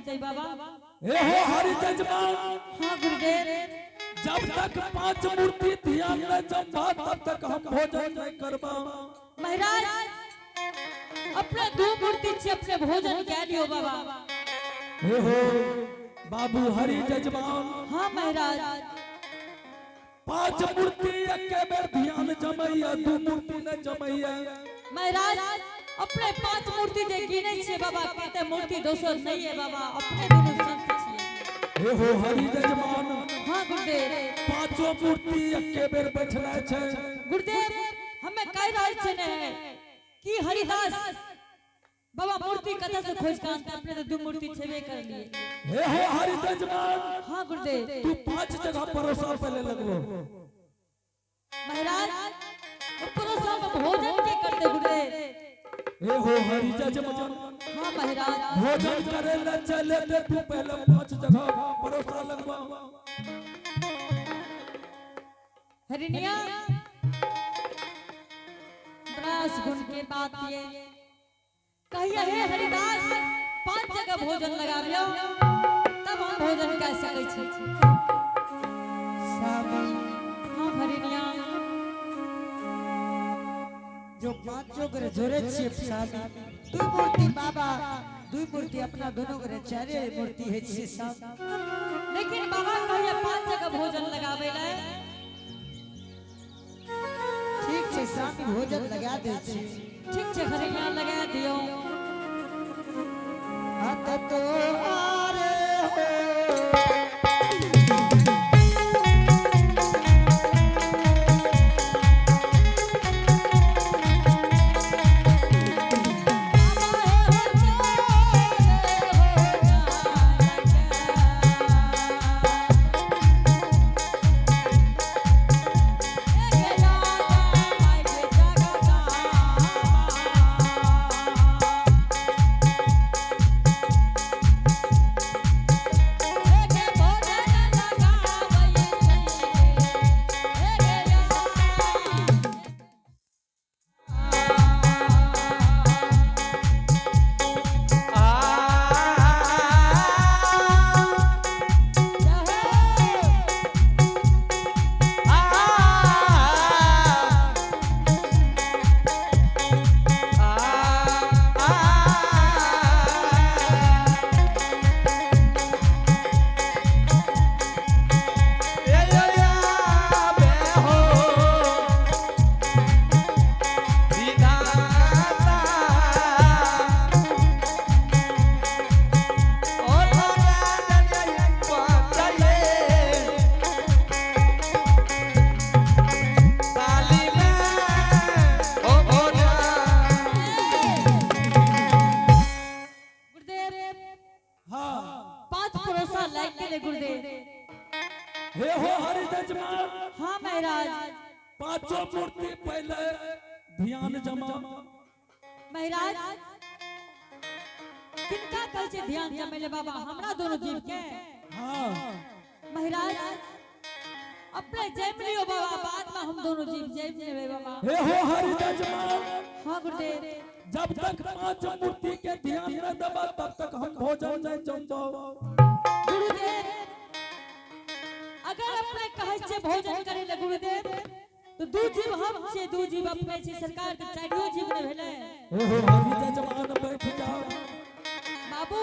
जमते बाबा। हे हो हरि जजमान। हाँ गुरुदेव। जब तक पांच मूर्ति ध्यान न जमबा तब तक हम भोजन नहीं करबा। महाराज अपने दू मूर्ति छे, अपने भोजन कह लियो बाबा। हे हो बाबू हरि जजमान। हाँ महाराज। पांच मूर्ति एके बेर ध्यान जमैया, दू मूर्ति न जमैया। महाराज अपने पांच मूर्ति जे गिने छे बाबा, कहते मूर्ति दोसर नहीं है बाबा, अपने दोनों संत छे। हे हो हरि जजमान। हाँ गुरुदेव। पांचों मूर्ति एके बेर बैठना छे। गुरुदेव हमें कह रहल छे ने कि हरिदास बाबा मूर्ति कतऽ से खोज के आनते, अपने तो दू मूर्ति छेबे कर लिए। हे हो हरि जजमान। हाँ गुरुदेव। तू पांच जगह परोसा पहले लगलो। महाराज परोसा में भोजन के करते गुरुदेव। हे हो हरि जजमान। हाँ महाराज। भोजन करे ले चले ते तू पहले पांच जगह परोसा लगवा। हरिनिया बड़ा गुण के बात ये कहिए हे हरिदास पांच जगह भोजन लगाबियो तब हम भोजन कर सकै छी। स्वामी। हाँ हरिनिया। जो पांचों करे जोरे छिए स्वामी, दुई मूर्ति बाबा, दुई मूर्ति अपना दोनों करे चारे मूर्ति है छिए स्वामी। लेकिन बाबा कहिए पांच जगह भोजन लगाबे ले। ठीक छे स्वामी, भोजन लगा दे छी। ठीक छे हरिनिया लगा दियो। हाथ तो आरे हो। गुरुदेव। हाँ। पांच परोसा लाग गेले गुरुदेव। हे हो हरि जजमान। हाँ महाराज। पांचों मूर्ति पहले ध्यान जमा। महाराज किनका कहै छै ध्यान जमेले बाबा, हमरा दोनों जीव के? हाँ। महाराज अपने जम लियो बाबा, बाद में हम दोनों जीव जम लेबै बाबा। हे हो हरि जजमान। हाँ गुरुदेव। जब तक पांच मूर्ति के ध्यान न दबा तब तक हम भोजन नहीं जमबो। गुरुदेव अगर अपने कहै छै भोजन करे ले गुरुदेव तो दू जीव हम छे, दू जीव अपने छे, सरकार के चारियो जीव ने भेलै। हे हो हरि जजमान बैठ जाओ। बाबू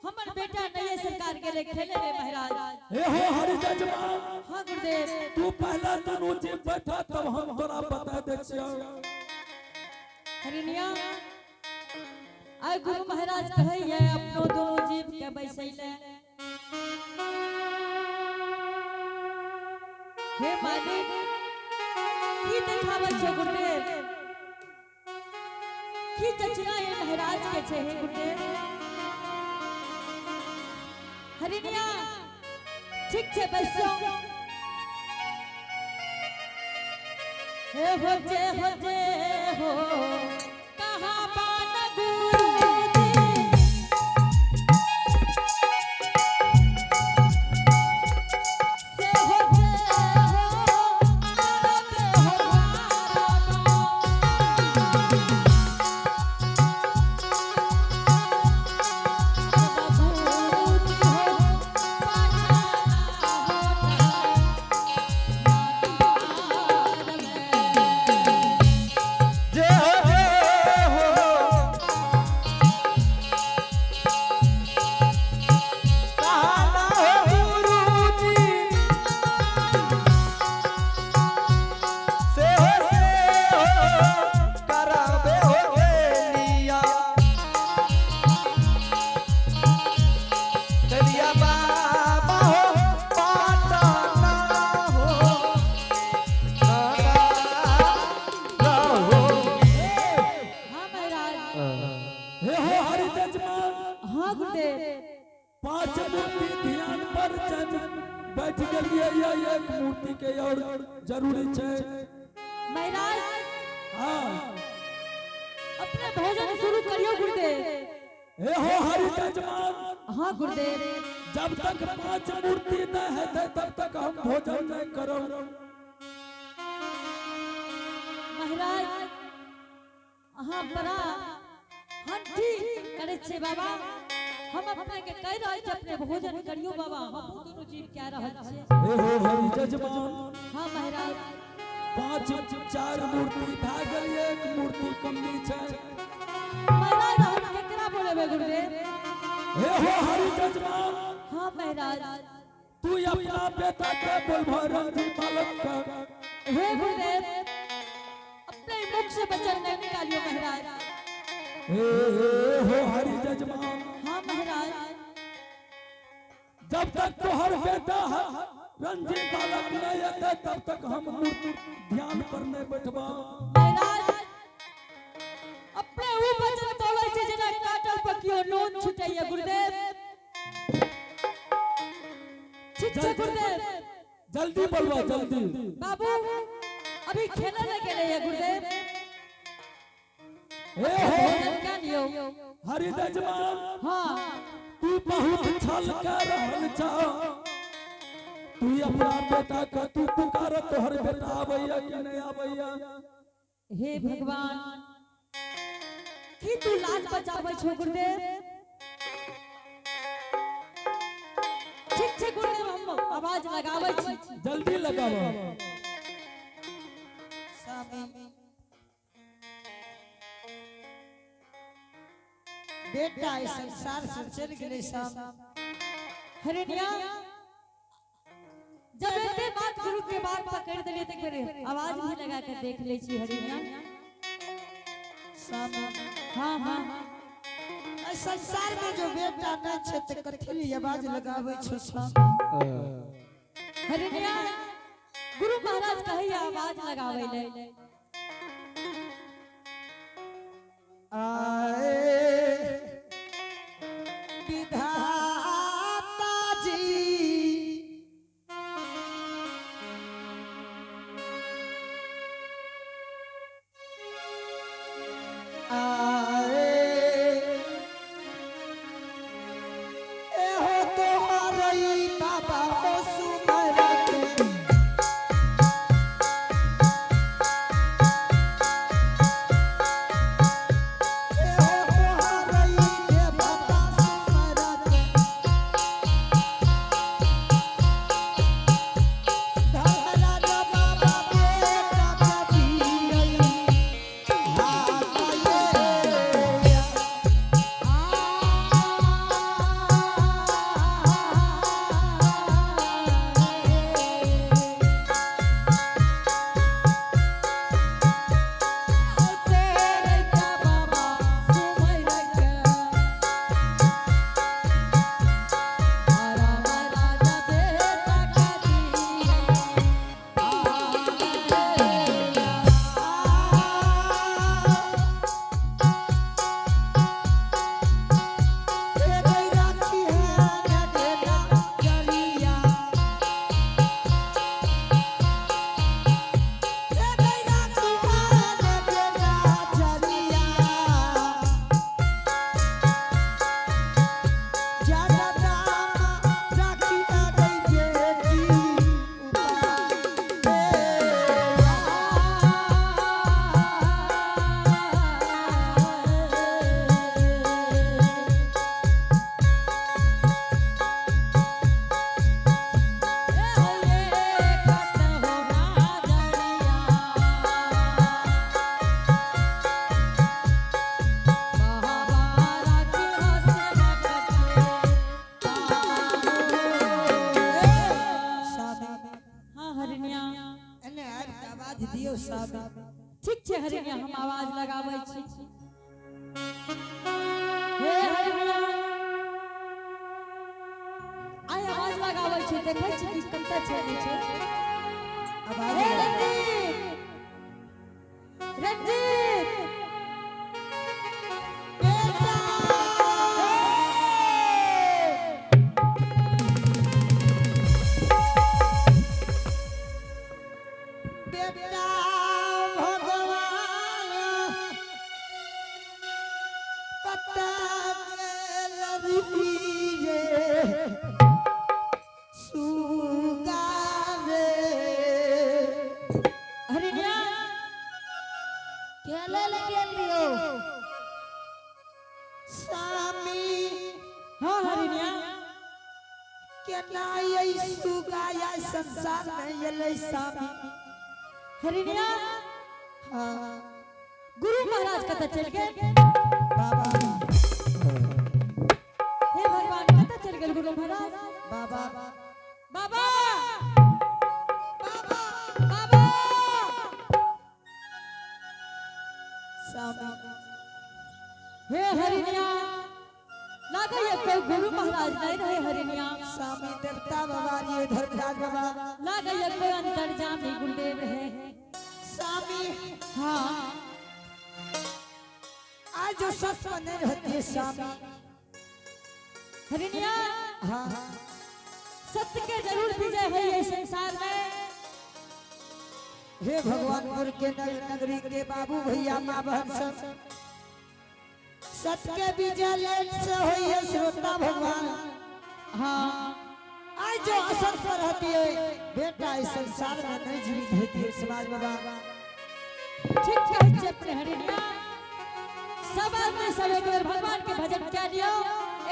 हमर बेटा नहीं है सरकार के ले खेले रे महाराज। हे हो हरि जजमान। हाँ गुरुदेव। तू पहला दोनों जीव बैठा तब हम तोरा बता दे छियो। हरिनिया आय गुरु महाराज कहै है अपनो दोनों जीव के बैसैले। हे मालिक की देखाबै छो गुरुदेव, की चचना हे महाराज के छे हे गुरुदेव। हरिनिया ठीक छे बैसो। हे हो जे हो जे हो कहाँ बान गुरुजी। से हो जे हो करत हो बाबा। पांच मूर्ति ध्यान पर जब बैठ गेलिए या एक मूर्ति के और जरूरी छै। महाराज, हाँ। अपने भोजन शुरू करियो गुरुदेव। हे हो हरि जजमान। हाँ गुरुदेव। जब तक पांच मूर्ति नहीं हेतै तब तक हम भोजन नहीं करब। महाराज, अहाँ बड़ा हंठी करै छियै बाबा। हम अपने के कहि रहल छी अपने भोजन करियो बाबा, हमहूँ दुनू जीव कए रहल छियै। हे हो हरि जजमान। हाँ महाराज। पांच चार मूर्ति भए गेल, एक मूर्ति कमी छै। महाराज, हम केकरा बोलेबै गुरुदेव? हे हो हरि जजमान। हाँ महाराज। तू अपना बेटा के बोलबह रंजी बालक के। हे गुरुदेव, अपने मुख से वचन नहीं निकालियो महाराज। हे हो हरि जजमान। हाँ महाराज। जब तक तोहर बेटा रंजी बालक नहीं एतै तब तक हम मूर्ति ध्यान पर नहीं बैठबा। महाराज, अपने ऊ वचन बोलै छै जेना काटल पर कियो नोन छिटैया गुरुदेव। ठीक छै गुरुदेव। जल्दी बोलबा जल्दी। बाबू अभी खेले ले गेलै या गुरुदेव। हे हो भोजन कए लियौ। हरि जजमान। हाँ। तू बहुत छल कर रहल छ। तू अपना बेटा के तू पुकार, तोहर बेटा आबैया कि नहीं आबैया? हे भगवान, की तू लाज बचाबै छो गुरुदेव? ठीक छै गुरुदेव, हम आवाज लगाबै छी। जल्दी लगाब। स्वामी, बेटा इस संसार से चल गए स्वामी। हरिणिया, जब एते बात गुरु के बात पकड़ देलिए त एक आवाज भी लगा के देख ले छी हरिणिया। स्वामी। हाँ हाँ। इस संसार में जो बेटा न छे ते कथी आवाज लगावे छो स्वामी? हरिणिया, गुरु महाराज कहिया आवाज लगावे ले। आए विधाता जी, आए एहो तोहरई बाबा हो सुमर के। एहो तोहरई देवता सुमर के। धर्मराज बाबा बेटा कबीरई हाँ हरिणिया। एने आबि के आवाज दियौ स्वामी। ठीक छै हरिणिया, हम आवाज लगाबै छी। हे हरिणिया, आइ आवाज लगाबै छी, देखै छी कि कतऽ छै नहि छै। आवाज हे रंजीत, रंजीत। बेटा। हाँ हरिणिया। केना ये सुगाया संसार में एलै स्वामी। हरिणिया। हाँ। गुरु महाराज कतऽ चलि गेल? बाबा। हे भगवान, कतऽ चलि गेल गुरु महाराज? बाबा। बाबा। बाबा। बाबा। स्वामी। हे हरिणिया, लागैया कोई गुरु महाराज नहीं रहे हरिणिया। स्वामी देवता बाबा ये धर्मराज बाबा। लागैया कोई अंतर्जामी गुरुदेव रहे। स्वामी। हाँ। आज जो सत्य नहीं रहती है स्वामी। हरिणिया। हाँ। सत्य के जरूर विजय है ये संसार में। हे भगवानपुर के नगरी के बाबू भैया माँ बहन सब, सत्य के विजय लेट से हुई है श्रोता भगवान। हाँ। आज जो असत्य पर रहती है बेटा इस संसार में नहीं जीवित होती है समाज बाबा। ठीक कहै छै अपने हरिणिया। सब आदमी सब एक बेर भगवान के भजन कए लियौ,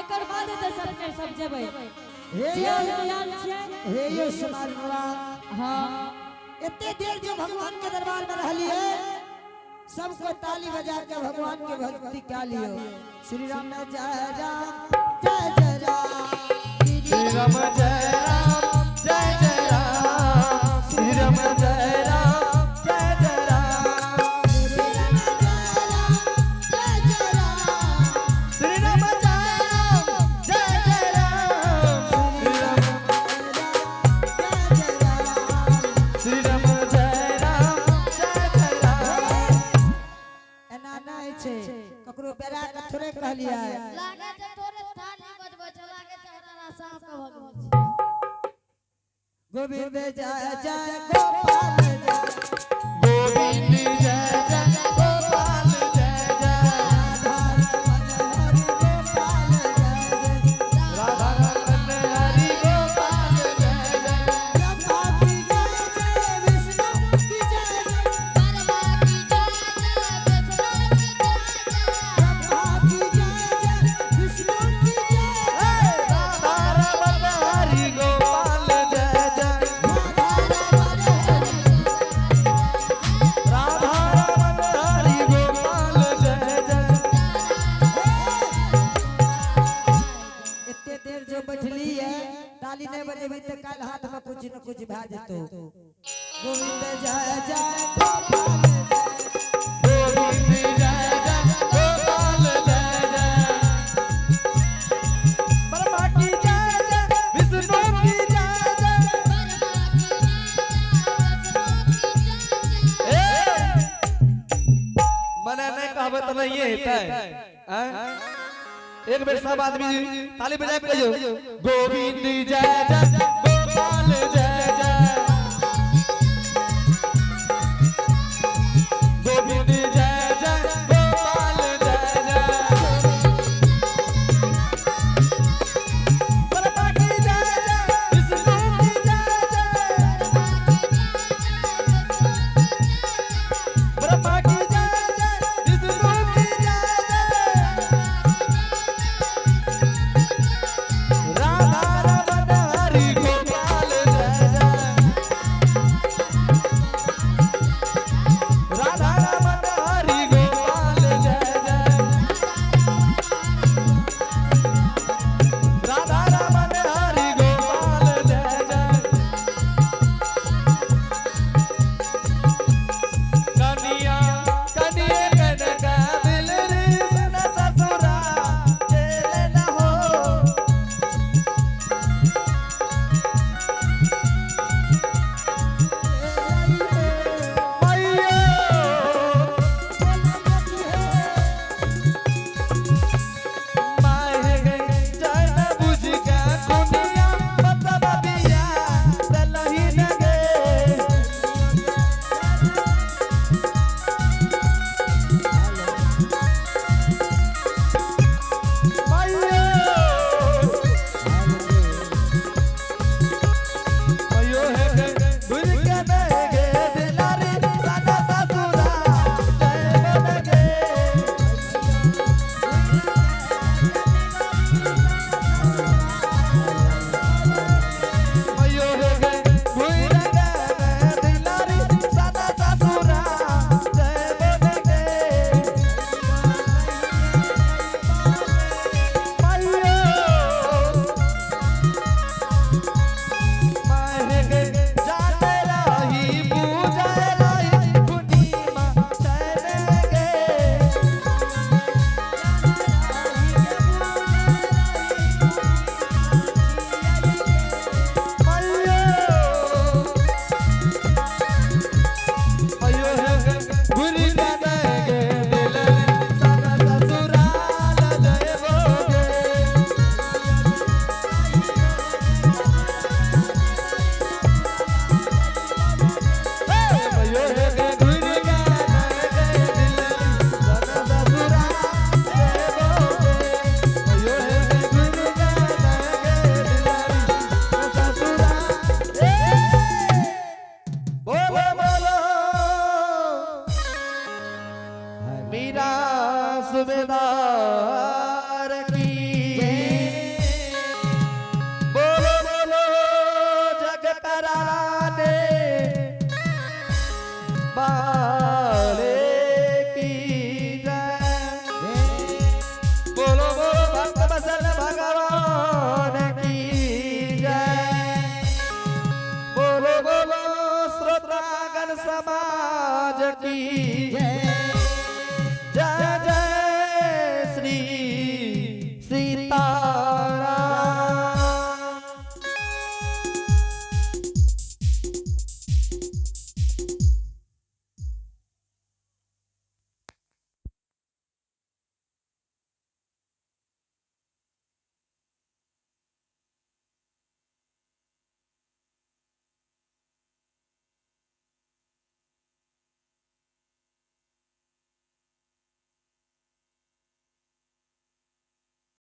एकर बाद तऽ सब ने सब जेबै। हे जे यो हरिणिया छियै। हे यो समाज बाबा। हाँ। इतने देर जो भगवान के दरबार में रहली है, सबको ताली बजा के भगवान के भक्ति का लियो। श्री राम जय राम जय जय राम। श्री राम जय राम जय जय राम। श्री राम जय राम जय जय राम। श्री राम जय राम जय जय राम। श्री राम जय राम जय जय राम। श्री राम जय जय राम। श्री राम जय राम जय जय राम। एना नहि छै, ककरो बेरा के थोड़े कहलियै। लागे छै तोरे थाली बजबै छै, लागे छै हरारा साँप के भगबै छै। गोविंद जय जय गोपाल जय। गोविंद जय जय गोपाल जय जय। राधा रमन हरि गोपाल जय जय। राधा रमन हरि गोपाल जय जय। ब्रह्मा की जय जय विष्णु की जय जय। ब्रह्मा की जय जय विष्णु की जय जय। ब्रह्मा की जय जय विष्णु की जय जय। राधा रमन हरि गोपाल जय जय। राधा रमन हरि राधा रमन हरि गोपाल जय जय। एते देर जो बैठली है, ताली नहीं बजेबी तऽ काल्हि हाथ में कुछ न कुछ भए जेतौ। गोविंद जय जय गोपाल जय। गोविंद जय जय गोपाल जय जय। ब्रह्मा की जय जय विष्णु की जय जय। ब्रह्मा की जय जय विष्णु की जय जय। ए मने नहीं कहबे तो नहीं हेतै। हैं? एक बेर सब आदमी ताली बजा के कहियो गोविंद जय जय गोपाल जय जय। गोविंद जय जय गोपाल जय जय। ब्रह्मा की जय जय विष्णु की जय जय। ब्रह्मा की जय जय विष्णु की जय जय। राधा रमन हरि गोपाल। की। जय।